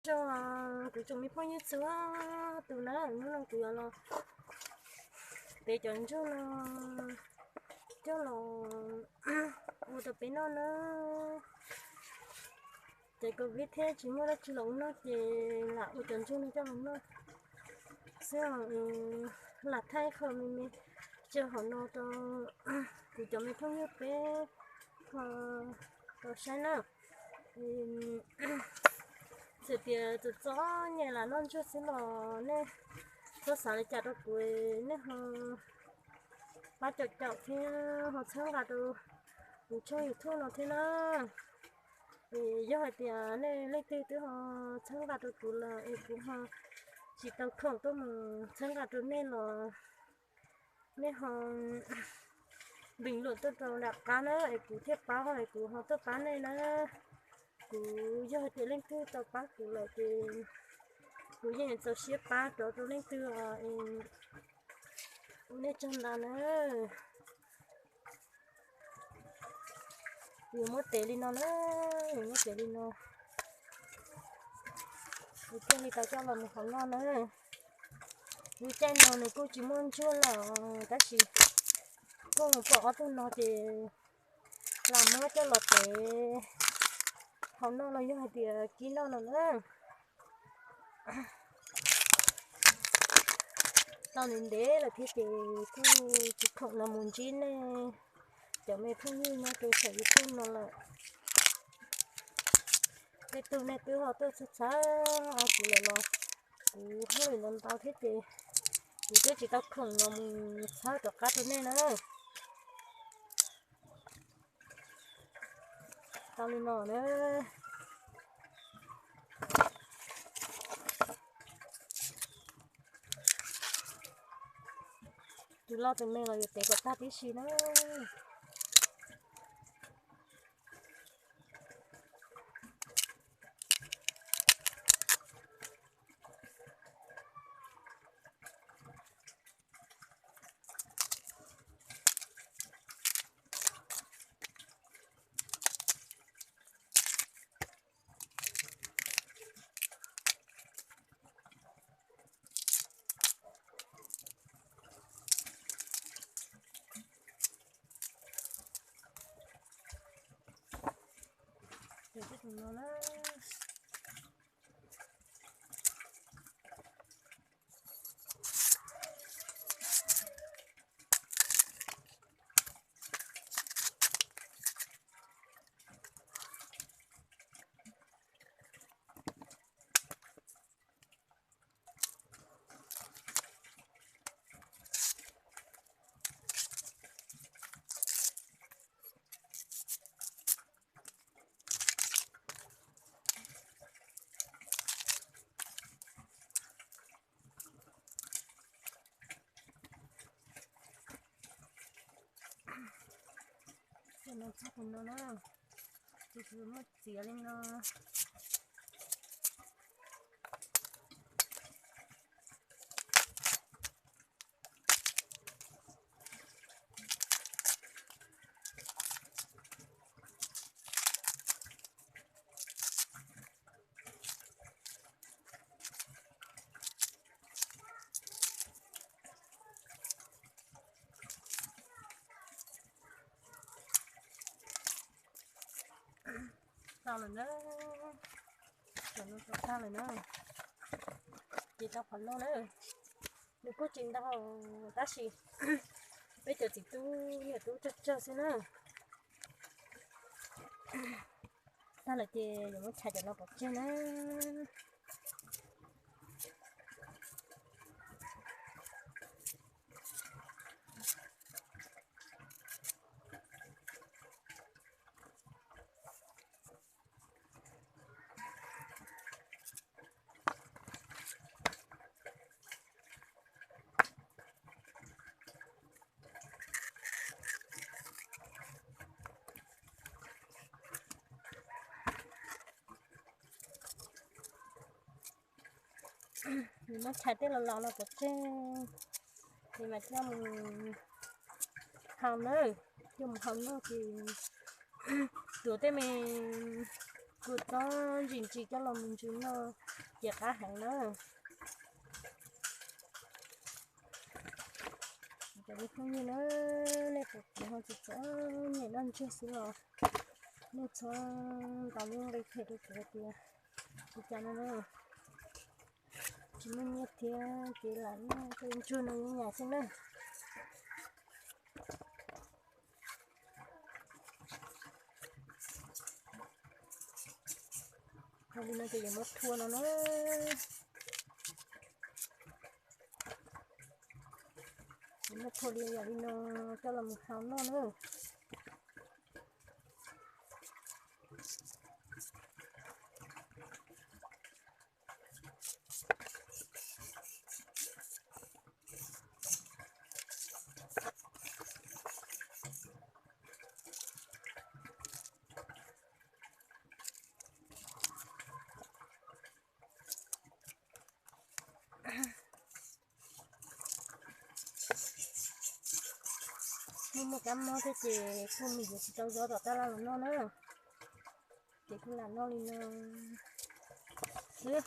Tso kuv tsoom me phooj ywg txhua tus na, hnub no kuv yuav los tev cov ntsuag no coj los ua rau peb noj na. Ces covid thiab tsis muaj dab tsi los ua noj ces lam ua cov ntsuag no coj los noj xwb. Lam thaij qho me me tso hauv no rau kuv cov me phooj ywg peb ho tau saib na. Txawm tias txom txom nyem lam noj ntsuag xwb los nej txhob xav li cas rau kuv, nej ho pab caum caum thiab ho txhawb nqa rau kuv tshooj YouTube no thiab na. Es yog hais tias nej leej twg twb ho txhawb nqa rau kuv lawm es kuv ho tsis tau khoom tuaj mus txhawb nqa rau nej los nej ho bình luận tuaj rau nram qab na es kuv thiaj pab es kuv ho tuaj pab nej na. Kuv yog hais tias leej twg tau pab kuv lawm ces kuv yeej txaus siab pab rov rau leej twg os. Ua nej tsaug ntau na. Yuav muab tev li no na, yuav muab tev li no, kuv thiaj li tau coj los mus hauv noj na. Lub caij no nws kuj tsis muaj ntsuag lawm tab sis kuj mus pom ob tug no ces lam muab coj los tev hauv noj los yog hais tias kib noj no na. Tau ntev ntev lawm thiab ces kuj tsis khoom los mus ntsib nej cov me phooj ywg nyob rau saum YouTube no lawm. Tej tug nej twb ho tuaj txhawb txhawb kuv lawm los kuv hauj lwm ntau ntau thiab ces kuv twb tsis tau khoom los mus txhawb rov qab rau nej na. Tau li no na. Tus loj tus me los yuav tev kom tag tib si na. Ces no txog tus no na, ces kuv muab txiav li no. Tau lawm na, cov no tau tag lawm na. Ces tau qhov no na, nws kuj tsis ntau tab sis peb cov txiv tub niam tub tsawg tsawg xwb na. Tag lawm ces yuav muab tshais cov no pov tseg na. Nws muab tshais tej los los no pov tseg, nws mas coj mus hau na, coj mus hau noj ces tuav tej me kua txob ntsim ntsim coj los mus ntsws noj ces qab heev na. Cov phooj ywg na, nej puas kheev ho tsis txom nyem noj ntswg xwb los nej txhob ntaus lub nqi phem rau kuv tias li cas no na. Tsis muaj nyiaj thiab ces lam noj tej ntsuag no nyob nyab xwb na. Yog li no ces yuav muab thua no na. Yuav muab thua li yam li no coj los mus hau noj na. Muaj muaj kab mob thiab ces kuj mus yuav tsis tau zaub tom tab laj los noj na. Ces kuj lam noj li no xwb.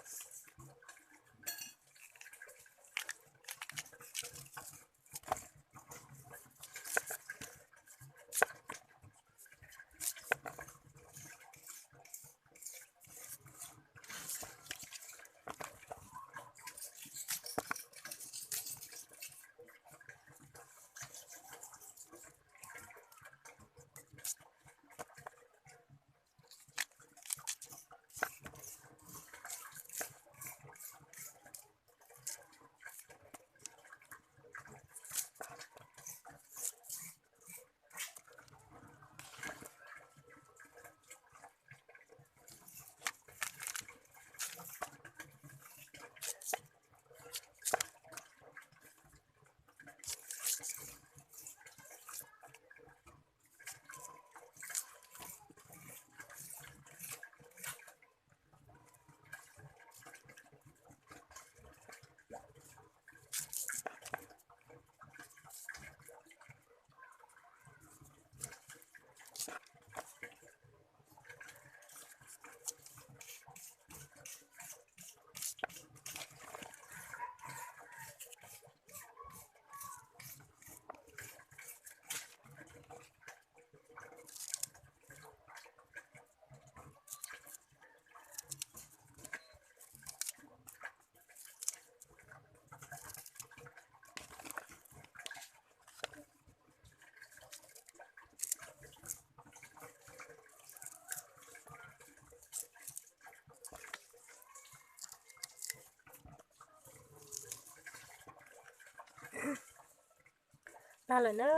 Tag lawm na,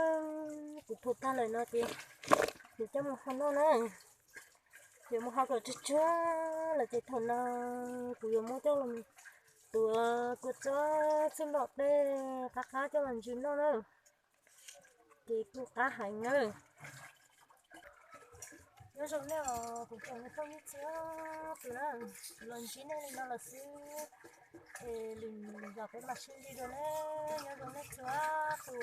kuv thua tag lawm no ces kuv coj mus hau noj na. Yuav mus hau kom tsawg tsawg lawm ces thaum no kuv yuav muab coj los tuav kua txob txwj nplaum tej qab qab coj los ntsws noj na. Ces kuj qab heev na. Nyob zoo nej os kuv cov me phooj ywg txhua tus na, los ntsib nej li no lawm xwb es lwm zaus peb mam sib ntsib dua na. Nyob zoo nej txhua tus.